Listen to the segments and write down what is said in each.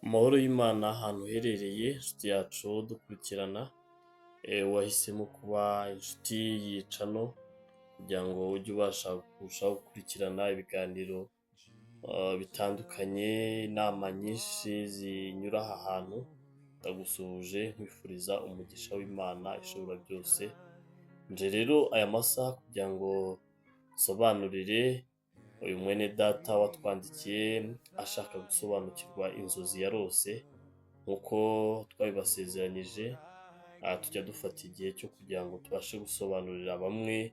Amahoro y'Imana ahantu uherereye, inshuti yacu dukurikirana, wahisemo kuba inshuti yicano kugira ngo ujye ubasha kurushaho gukurikirana ibiganiro bitandukanye, inama nyinshi zinyura aha hantu. Ndagusuhuje nkwifuriza umugisha w'Imana ishobora byose. Nje rero aya masaha kugira ngo nsobanurire uyu mwene data watwandikiye ashaka gusobanukirwa inzozi yarose. Nk'uko twabibasezeranyije, tujya dufata igihe cyo kugira ngo tubashe gusobanurira bamwe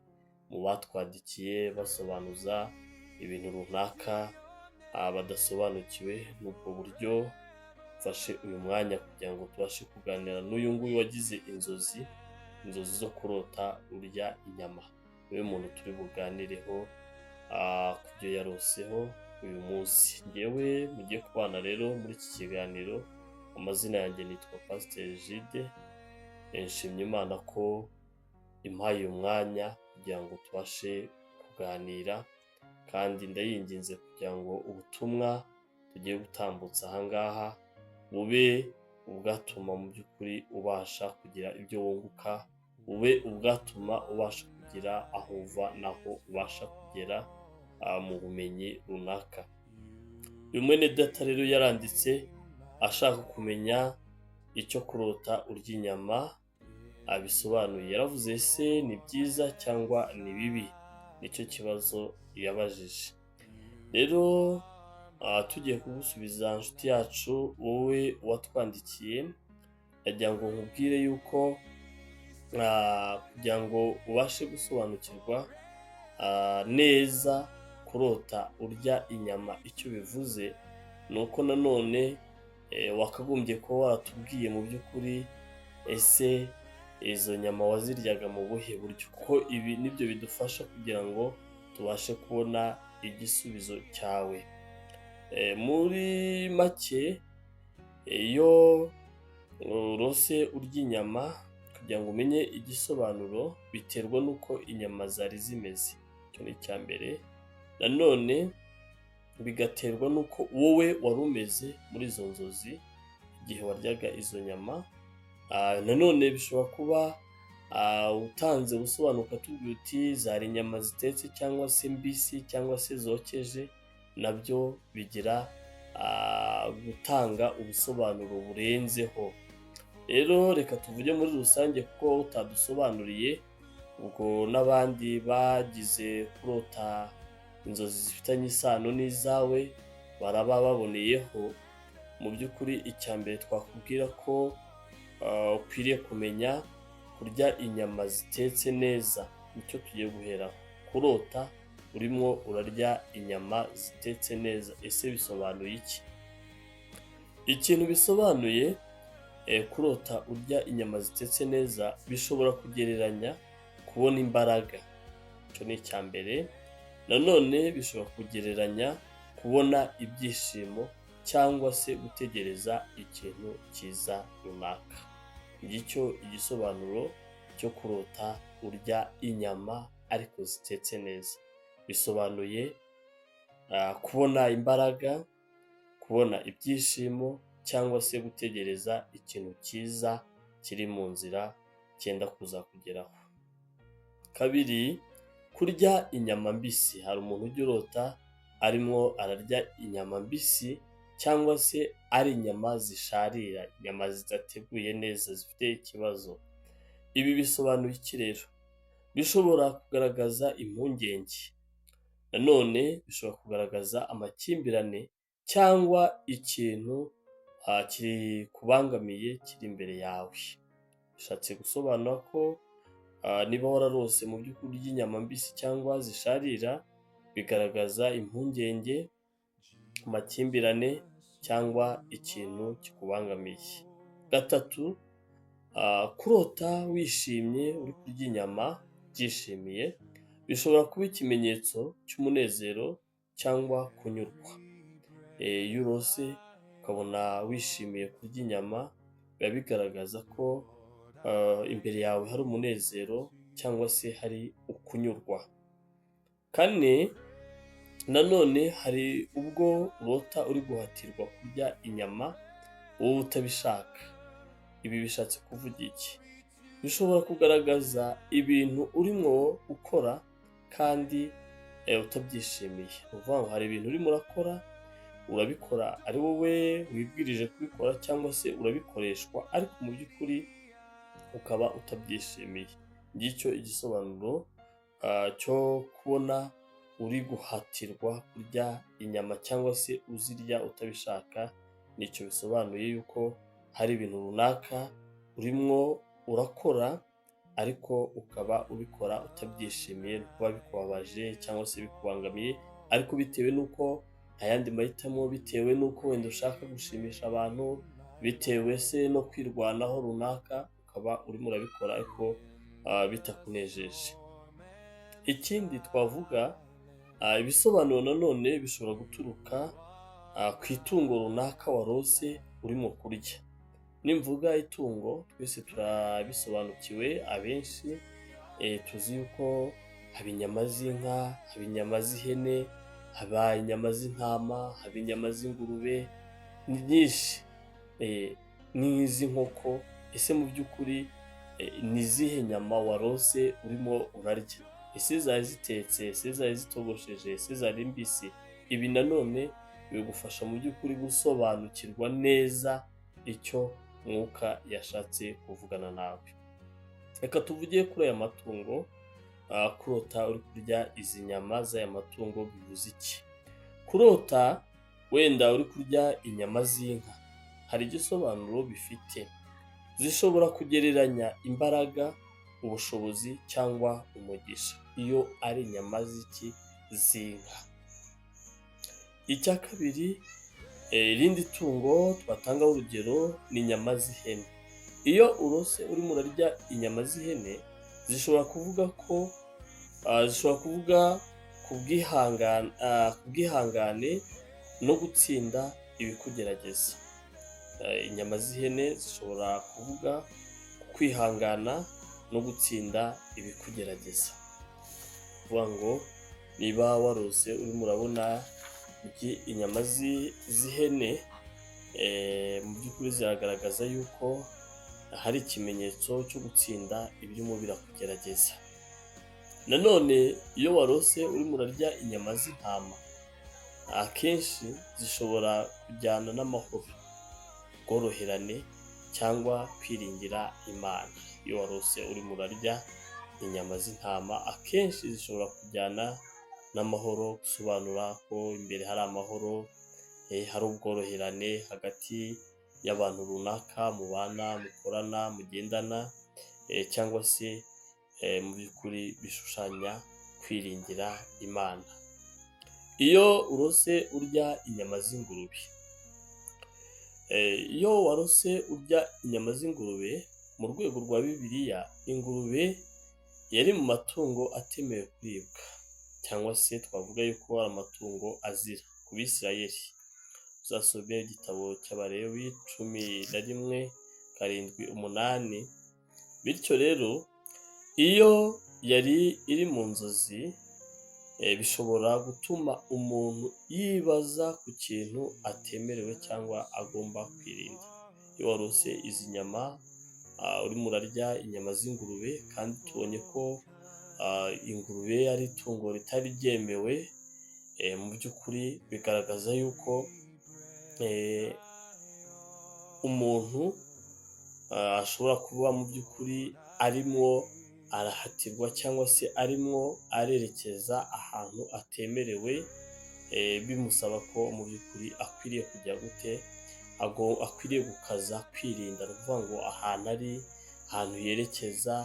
mu batwandikiye basobanuza ibintu runaka badasobanukiwe. N'ubwo buryo mfashe uyu mwanya kugira ngo tubashe kuganira n'uyu nguyu wagize inzozi zo kurota urya inyama. Niwe muntu turi buganireho ku byo yaroseho uyu munsi. Ngewe mugiye kubana rero muri iki kiganiro, amazina yanjye nitwa Pasiteri Jide. Nshimye Imana ko impaye uyu mwanya kugira ngo tubashe kuganira, kandi ndayinginze kugira ngo ubutumwa tugiye gutambutsa aha ngaha bube ubwatuma mu by'ukuri ubasha kugira ibyo wunguka, bube ubwatuma ubasha kugira aho uva n'aho ubasha kugera mu bumenyi runaka. Uyu mwene data rero yaranditse ashaka kumenya icyo kurota urya inyama abisobanuye. Yaravuze: ese ni byiza cyangwa ni bibi? Nicyo kibazo yabajije. Rero tugiye kugusubiza, inshuti yacu, wowe watwandikiye, ndagira ngo nkubwire yuko kugira ngo ubashe gusobanukirwa neza kurota urya inyama icyo bivuze, ni uko nanone wakagombye kuba waratubwiye mu by'ukuri: ese izo nyama waziryaga mu buhe buryo? Kuko ibi nibyo bidufasha kugira ngo tubashe kubona igisubizo cyawe. Muri make, iyo urose urya inyama, kugira ngo umenye igisobanuro biterwa n'uko inyama zari zimeze. Icyo ni icya mbere. Nanone bigaterwa n'uko wowe wari umeze muri izo nzozi igihe waryaga izo nyama. Nanone bishobora kuba utanze ubusobanuro ukatubwira uti zari inyama zitetse cyangwa se mbisi cyangwa se zokeje, nabyo bigira gutanga ubusobanuro burenzeho. Rero reka tuvuge muri rusange, kuko wowe utadusobanuriye, ubwo n'abandi bagize kurota inzozi zifitanye isano n'izawe baraba baboneyeho. Mu by'ukuri, icya mbere twakubwira ko ukwiriye kumenya, kurya inyama zitetse neza, nicyo tugiye guheraho. Kurota urimo urarya inyama zitetse neza, ese bisobanuye iki? Ikintu bisobanuye, kurota urya inyama zitetse neza bishobora kugereranya kubona imbaraga. Icyo ni icya mbere. Nanone bishobora kugereranya kubona ibyishimo cyangwa se gutegereza ikintu cyiza runaka. Ngicyo igisobanuro cyo kurota urya inyama ariko zitetse neza. Bisobanuye kubona imbaraga, kubona ibyishimo cyangwa se gutegereza ikintu cyiza kiri mu nzira cyenda kuzakugeraho. Kabiri, kurya inyama mbisi. Hari umuntu ujya urota arimo ararya inyama mbisi cyangwa se ari inyama zisharira, inyama zidateguye neza, zifite ikibazo. Ibi bisobanuye iki rero? Bishobora kugaragaza impungenge. Nanone bishobora kugaragaza amakimbirane cyangwa ikintu kikubangamiye kiri imbere yawe. Bishatse gusobanura ko niba wararose mu by'ukuri urya inyama mbisi cyangwa zisharira, bigaragaza impungenge, amakimbirane cyangwa ikintu kikubangamiye. Gatatu, kurota wishimye uri kurya inyama byishimiye, bishobora kuba ikimenyetso cy'umunezero cyangwa kunyurwa. Iyo urose ukabona wishimiye kurya inyama, biba bigaragaza ko imbere yawe hari umunezero cyangwa se hari ukunyurwa. Kane, nanone hari ubwo urota uri guhatirwa kurya inyama. wowe utabishaka. Ibi bishatse kuvuga iki? Bishobora kugaragaza ibintu urimo ukora kandi utabyishimiye. Ni ukuvuga ngo hari ibintu urimo urakora, urabikora ari wowe wibwirije kubikora cyangwa se urabikoreshwa, ariko mu by'ukuri ukaba utabyishimiye. Ngicyo igisobanuro cyo kubona uri guhatirwa kurya inyama cyangwa se uzirya utabishaka. Nicyo bisobanuye, yuko hari ibintu runaka urimo urakora ariko ukaba ubikora utabyishimiye, kuba bikubabaje cyangwa se bikubangamiye, ariko bitewe n'uko nta yandi mahitamo, bitewe n'uko wenda ushaka gushimisha abantu, bitewe se no kwirwanaho runaka, ukaba urimo urabikora ariko bitakunejeje. Ikindi twavuga, ibisobanuro nanone bishobora guturuka ku itungo runaka warose urimo kurya. Nimvuga itungo, twese turabisobanukiwe, abenshi tuzi yuko haba inyama z'inka, haba inyama z'ihene, haba inyama z'intama, haba inyama z'ingurube, ni nyinshi, n'iz'inkoko. Ese mu by'ukuri ni izihe nyama warose urimo urarya? Ese zari zitetse? Ese zari zitogosheje? Ese zari mbisi? Ibi nanone bigufasha mu by'ukuri gusobanukirwa neza icyo Mwuka yashatse kuvugana nawe. Reka tuvuge kuri aya matungo. Kurota uri kurya izi nyama z'aya matungo bivuze iki? Kurota wenda uri kurya inyama z'inka hari igisobanuro bifite. Zishobora kugereranya imbaraga, ubushobozi cyangwa umugisha, iyo ari inyama z'iki? Z'inka. Icya kabiri, irindi tungo twatangaho urugero ni inyama z'ihene. Iyo urose urimo urarya inyama z'ihene, zishobora kuvuga ku bwihangane no gutsinda ibikugerageza. Inyama z'ihene zishobora kuvuga ku kwihangana no gutsinda ibikugerageza. Kuvuga ngo niba warose urimo urabona inyama z'ihene, mu by'ukuri ziragaragaza yuko hari ikimenyetso cyo gutsinda ibirimo birakugerageza. Nanone iyo warose urimo urarya inyama z'intama, akenshi zishobora kujyana n'amahoro, ubworoherane cyangwa kwiringira Imana. Iyo warose urimo urarya inyama z'intama, akenshi zishobora kujyana n'amahoro, gusobanura ko imbere hari amahoro, hari ubworoherane hagati y'abantu runaka mubana, mukorana, mugendana, cyangwa se mu by'ukuri bishushanya kwiringira Imana. Iyo urose urya inyama z'ingurube, iyo warose urya inyama z'ingurube, mu rwego rwa Bibiliya ingurube yari mu matungo atemewe kuribwa, cyangwa se twavuga yuko ari amatungo azira ku Bisirayeli. Uzasome igitabo cy'Abalewi 11:7, 8. Bityo rero iyo yari iri mu nzozi, bishobora gutuma umuntu yibaza ku kintu atemerewe cyangwa agomba kwirinda. Iyo warose izi nyama, urimo urarya inyama z'ingurube, kandi tubonye ko ingurube ari itungo ritari ryemewe, mu by'ukuri bigaragaza yuko umuntu ashobora kuba mu by'ukuri arimo arahatirwa cyangwa se arimo arerekeza ahantu atemerewe, bimusaba ko mu by'ukuri akwiriye kujya gute, akwiriye gukaza kwirinda. Ni ukuvuga ngo ahantu ari, ahantu yerekeza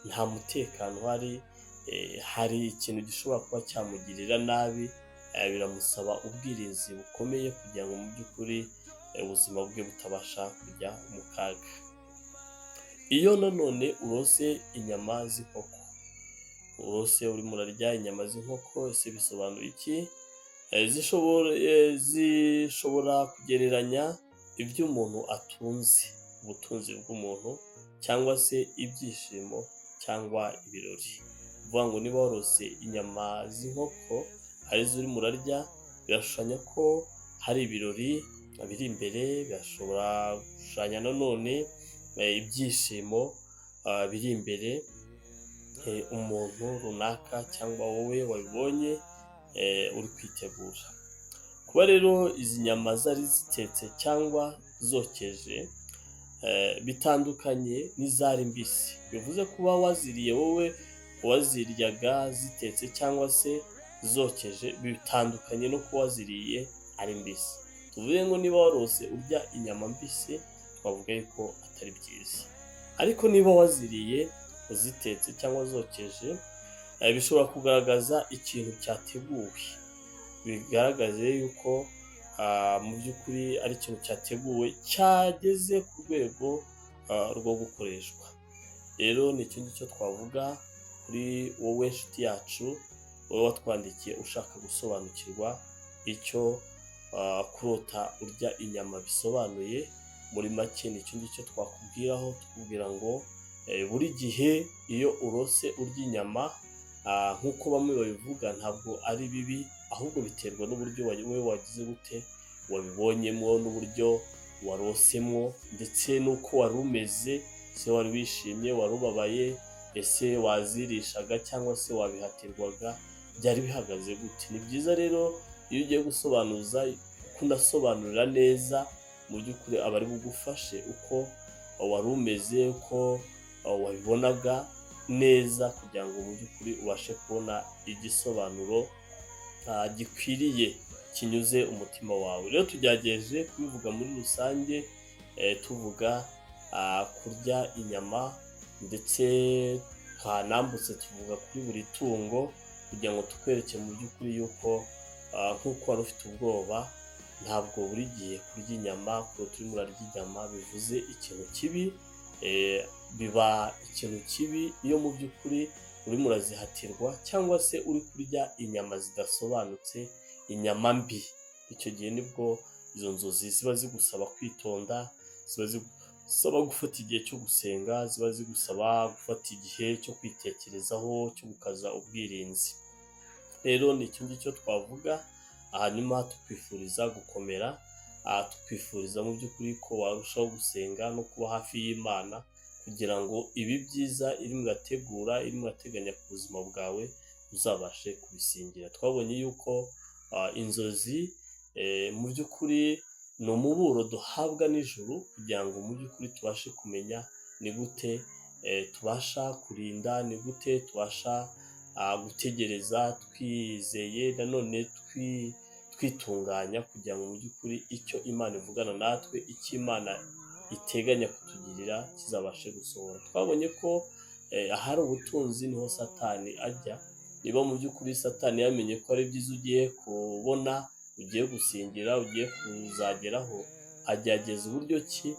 nta mutekano uhari, hari ikintu gishobora kuba cyamugirira nabi, biramusaba ubwirinzi bukomeye kugira ngo mu by'ukuri ubuzima bwe butabasha kujya mu kaga. Iyo nanone urose inyama z'inkoko, urose urimo urarya inyama z'inkoko, ese bisobanuye iki? Zishobora kugereranya ibyo umuntu atunze, ubutunzi bw'umuntu cyangwa se ibyishimo cyangwa ibirori. Ni ukuvuga ngo niba warose inyama z'inkoko arizo urimo urarya, birashushanya ko hari ibirori biri imbere, birashobora gushushanya nanone ibyishimo biri imbere umuntu runaka cyangwa wowe wabibonye uri kwitegura. Kuba rero izi nyama zari zitetse cyangwa zokeje bitandukanye n'izari mbisi, bivuze kuba waziriye wowe waziryaga zitetse cyangwa se zokeje bitandukanye no kuba waziriye ari mbisi. Tuvuge ngo niba warose urya inyama mbisi, twavuga yuko atari byiza, ariko niba waziriye uzitetse cyangwa zokeje, bishobora kugaragaza ikintu cyateguwe, bigaragaze yuko mu by'ukuri ari ikintu cyateguwe cyageze ku rwego rwo gukoreshwa. Rero ni icyo ngicyo twavuga kuri wowe nshuti yacu, wowe watwandikiye ushaka gusobanukirwa icyo kurota urya inyama bisobanuye. Muri make ni icyo ngicyo twakubwiraho, tukubwira ngo buri gihe iyo urose urya inyama, nk'uko bamwe babivuga, ntabwo ari bibi, ahubwo biterwa n'uburyo wowe wagize gute wabibonyemo, n'uburyo warosemo, ndetse n'uko wari umeze. Ese wari wishimye, wari ubabaye, ese wazirishaga cyangwa se wabihatirwaga, byari bihagaze gute? Ni byiza rero iyo ugiye gusobanuza uko unasobanurira neza, mu by'ukuri aba ari bugufashe uko wari umeze, uko wabibonaga neza, kugira ngo mu by'ukuri ubashe kubona igisobanuro gikwiriye kinyuze umutima wawe. Rero tugerageje kubivuga muri rusange, tuvuga kurya inyama, ndetse twanambutse tuvuga kuri buri tungo kugira ngo tukwereke mu by'ukuri yuko nk'uko wari ufite ubwoba, ntabwo buri gihe kurya inyama, kurota urimo urarya inyama bivuze ikintu kibi. Biba ikintu kibi iyo mu by'ukuri urimo urazihatirwa cyangwa se uri kurya inyama zidasobanutse, inyama mbi. Icyo gihe nibwo izo nzozi ziba zigusaba kwitonda, ziba zigusaba gufata igihe cyo gusenga, ziba zigusaba gufata igihe cyo kwitekerezaho, cyo gukaza ubwirinzi. Rero ni icyo ngicyo twavuga, hanyuma tukwifuriza gukomera, tukwifuriza mu by'ukuri ko warushaho gusenga no kuba hafi y'Imana, kugira ngo ibi byiza irimo irategura, irimo irateganya ku buzima bwawe, uzabashe kubisingira. Twabonye yuko inzozi mu by'ukuri ni umuburo duhabwa n'ijuru kugira ngo mu by'ukuri tubashe kumenya ni gute tubasha kurinda, ni gute tubasha gutegereza twizeye, nanone twitunganya kugira ngo mu by'ukuri icyo Imana ivugana natwe, icyo Imana iteganya kutugirira kizabashe gusohora. Twabonye ko ahari ubutunzi niho Satani ajya. Niba mu by'ukuri Satani yamenye ko ari byiza ugiye kubona, ugiye gusingira, ugiye kuzageraho, agerageza uburyo ki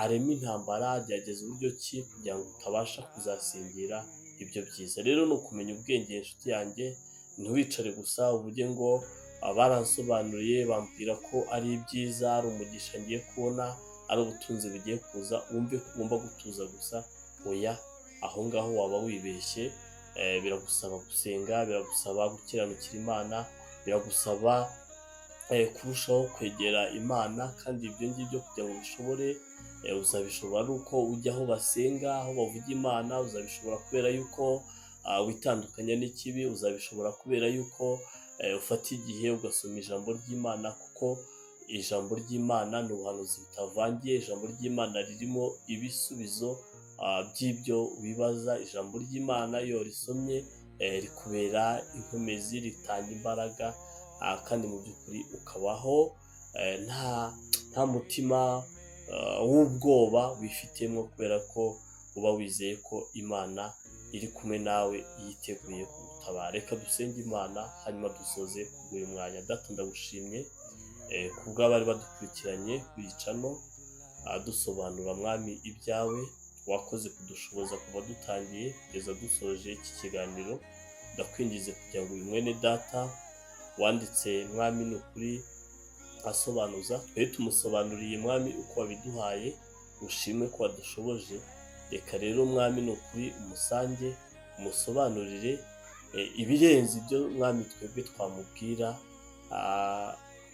arema intambara, agerageza uburyo ki kugira ngo utabasha kuzasingira ibyo byiza. Rero ni ukumenya ubwenge, inshuti yanjye, ntiwicare gusa uvuge ngo baransobanuriye bambwira ko ari ibyiza, ari umugisha ngiye kubona, ari ubutunzi bugiye kuza, wumve ko ugomba gutuza gusa. Oya, aho ngaho waba wibeshye. Biragusaba gusenga, biragusaba gukiranukira Imana, biragusaba kurushaho kwegera Imana. Kandi ibyo ngibyo kugira ngo ubishobore, uzabishobora ari uko ujya aho basenga, aho bavuga Imana. Uzabishobora kubera yuko witandukanya n'ikibi. Uzabishobora kubera yuko ufata igihe ugasoma ijambo ry'Imana, kuko ijambo ry'Imana ni ubuhanuzi butavangiye. Ijambo ry'Imana ririmo ibisubizo by'ibyo wibaza. Ijambo ry'Imana iyo warisomye rikubera inkomezi, ritanga imbaraga, kandi mu by'ukuri ukabaho nta mutima w'ubwoba wifitemo, kubera ko uba wizeye ko Imana iri kumwe nawe, yiteguye kugutabara. Reka dusenge Imana, hanyuma dusoze kubw'uyu mwanya. Data, ndagushimye kubw'abari badukurikiranye kuri iyi channel, dusobanura, Mwami, ibyawe. Wakoze kudushoboza kuva dutangiye kugeza dusoje iki kiganiro. Ndakwingize kugira ngo uyu mwene data wanditse, Mwami, ni ukuri asobanuza, twe tumusobanuriye, Mwami, uko wabiduhaye. Ushimwe ko wadushoboje. Reka rero, Mwami, ni ukuri umusange, umusobanurire ibirenze ibyo, Mwami, twebwe twamubwira,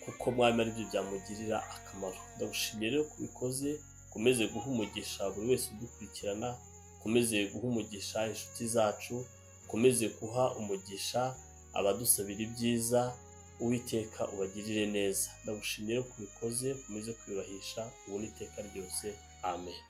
kuko Kuko Mwami aribyo byamugirira akamaro. Ndagushimiye rero ko ubikoze, ukomeze guha umugisha buri wese udukurikirana, ukomeze guha umugisha inshuti zacu, ukomeze guha umugisha abadusabira ibyiza, Uwiteka ubagirire neza. Ndagushimiye rero ko ubikoze, ukomeze kwiyubahisha ubu n'iteka ryose. Amen.